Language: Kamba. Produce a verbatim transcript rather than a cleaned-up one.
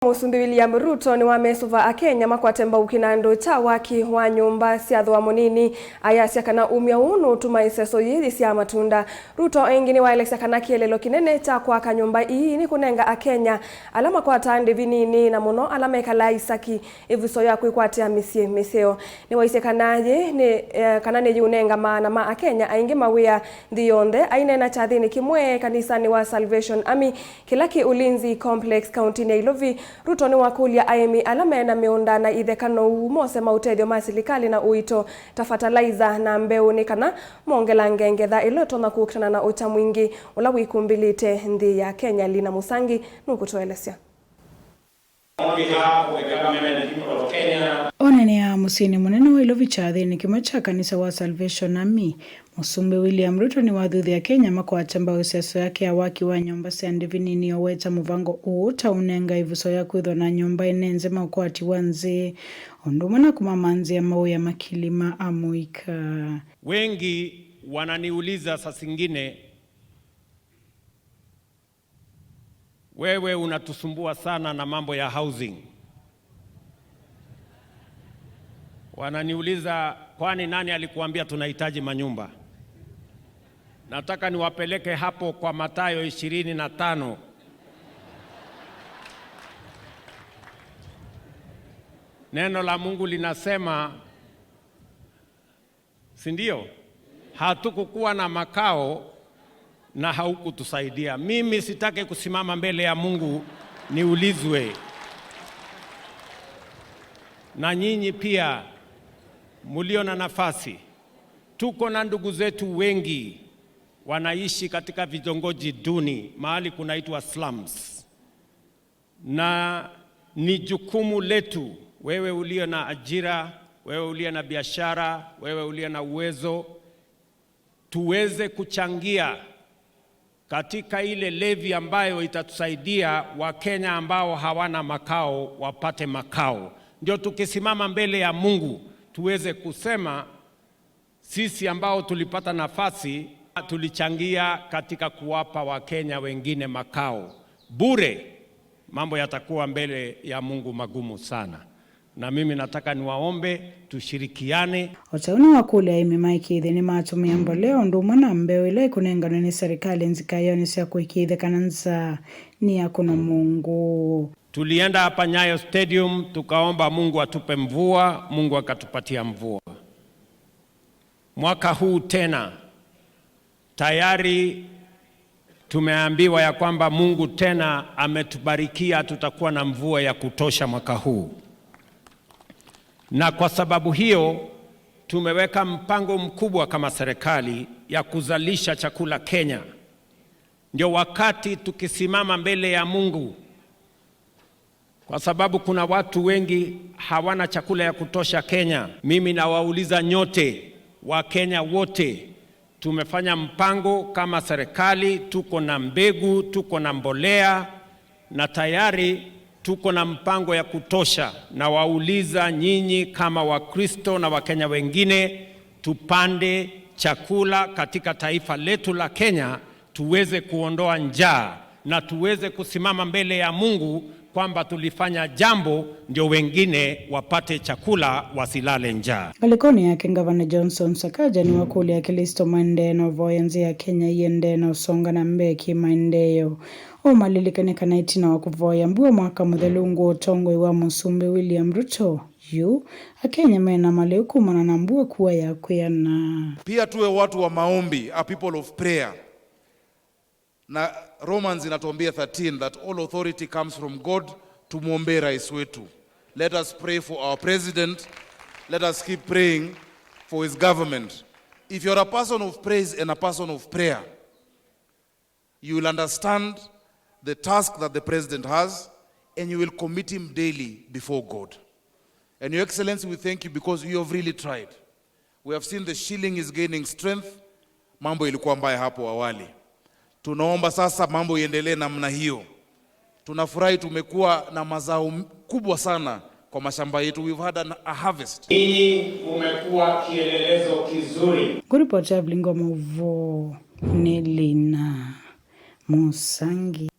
Mũsumbĩ William Ruto nĩwamesũva Akenya makwate mbau kĩnandũ kya waki wa nyũmba sya thooa mũnini, ayasya kana umya ũũ nũũtuma ĩseso yĩĩ yĩsyaa matunda. Ruto ĩngĩ nĩwaelesya kana kĩeleelo kĩnene kya kwaka nyũmba ii nĩ kũnenga Akenya ala makwataa ndĩvi nini, na mũno ala mekalaa isaki, ĩvuso ya kwĩkwatĩa mĩsyĩ mĩseo. Nĩwaisye kana yĩ nĩ, eh, kana nĩyĩũnenga maana ma Akenya aingĩ mawĩa nthĩ yonthe. Aineena kyathĩnĩ kĩmwe kanisanĩ wa Salvation Army kĩla kĩ Ulinzi Complex kauntinĩ ya Ilovi, Ruto nĩwakũlya aĩmi ala me na mĩũnda na itheka nou mose maũtethyo ma silikalĩ na ũito ta fertilizer na mbeũ nĩ kana mongelange ngetha ĩla ĩtonya kũkitana na ũkya mwingĩ ũla wĩkumbĩlĩte nthĩ ya Kenya. Lina Musangi nũkũtũelesya. On behalf of the government and people of Kenya. Onanĩa mũsyĩnĩ mũnene wa Ilovi kyathĩnĩ kĩmwe kya kanisa wa Salvation Army, Mũsumbĩ William Ruto nĩwathuthya Akenya makwate mbau ĩseso yake ya waki wa nyũmba sya ndĩvi nini, oweta mũvango ũũ ta ũnenga ĩvuso ya kwĩthwa na nyũmba ĩnenze ma ũkwati wa nzĩ, ũndũ ũmwe na kũmamanthĩa mawĩa makili ma amũika. Wengi wananiuliza saa zingine, "Wewe unatusumbua sana na mambo ya housing." Wananiuliza, "Kwani nani alikuambia tunahitaji manyumba?" Nataka niwapeleke hapo kwa Mathayo ishirini na tano. Neno la Mungu linasema, si ndio? Hatukukuwa na makao na haukutusaidia. Mimi sitaki kusimama mbele ya Mungu niulizwe. Na nyinyi pia mlio na nafasi, tuko na ndugu zetu wengi wanaishi katika vitongoji duni, mahali kunaitwa slums. Na ni jukumu letu, wewe ulio na ajira, wewe ulio na biashara, wewe ulio na uwezo, tuweze kuchangia katika ile levy ambayo itatusaidia Wakenya ambao hawana makao wapate makao. Ndio tukisimama mbele ya Mungu tuweze kusema, sisi ambao tulipata nafasi, tulichangia katika kuwapa Wakenya wengine makao bure. Mambo yatakuwa mbele ya Mungu magumu sana. Na mimi nataka niwaombe tushirikiane. O ta ũu nĩwakũlya aĩmi maĩkĩĩthye nĩmatũmĩa mbolea ũndũ ũmwe na mbeũ ĩla ĩkũnenganwe nĩ serikali nzikaĩonĩ sya kũĩkĩĩthya kana nza nĩyakũna mũngũ. Tulienda hapa Nyayo Stadium, tukaomba Mungu atupe mvua, Mungu akatupatia mvua. Mwaka huu tena, tayari tumeambiwa ya kwamba Mungu tena ametubarikia, tutakuwa na mvua ya kutosha mwaka huu. Na kwa sababu hiyo, tumeweka mpango mkubwa kama serikali ya kuzalisha chakula Kenya. Ndio wakati tukisimama mbele ya Mungu, kwa sababu kuna watu wengi hawana chakula ya kutosha Kenya. Mimi nawauliza nyote, Wakenya wote, tumefanya mpango kama serikali, tuko na mbegu, tuko na mbolea, na tayari tuko na mpango ya kutosha. Nawauliza nyinyi kama Wakristo na Wakenya wengine, tupande chakula katika taifa letu la Kenya, tuweze kuondoa njaa na tuweze kusimama mbele ya Mungu kwamba tulifanya jambo ndio wengine wapate chakula, wasilale njaa. Ngalĩkonĩ yake, Ngavana Johnson Sakaja nĩwakũlya Aklĩsto maendee na ũvoya nzĩ ya Kenya iendee na ũsonga na mbee kĩ maendeeo. Ũmalilikane kana ĩtina wa kũvoya mbua mwaka mũthelu ungu ũtongoi wa Mũsumbĩ William Ruto, yu Akenya mena malĩu kumana na mbua kua ya kwĩana. Pia tuwe watu wa maombi, a people of prayer. Na Romans inatuambia thirteen that all authority comes from God. Tumwombee rais wetu. Let us pray for our president. Let us keep praying for his government. If you're a person of praise and a person of prayer, you will understand the task that the president has and you will commit him daily before God. And Your Excellency, we thank you because you have really tried. We have seen the shilling is gaining strength. Mambo ilikuwa mbaya hapo awali. Tunaomba sasa mambo iendelee namna hiyo. Tunafurahi tumekuwa na mazao m-, kubwa sana kwa mashamba yetu. We've had an, a harvest. Nyinyi mmekuwa kielelezo kizuri. Ngũripoti ya Vilingo Maũvoo nĩ Lina Mũsangi.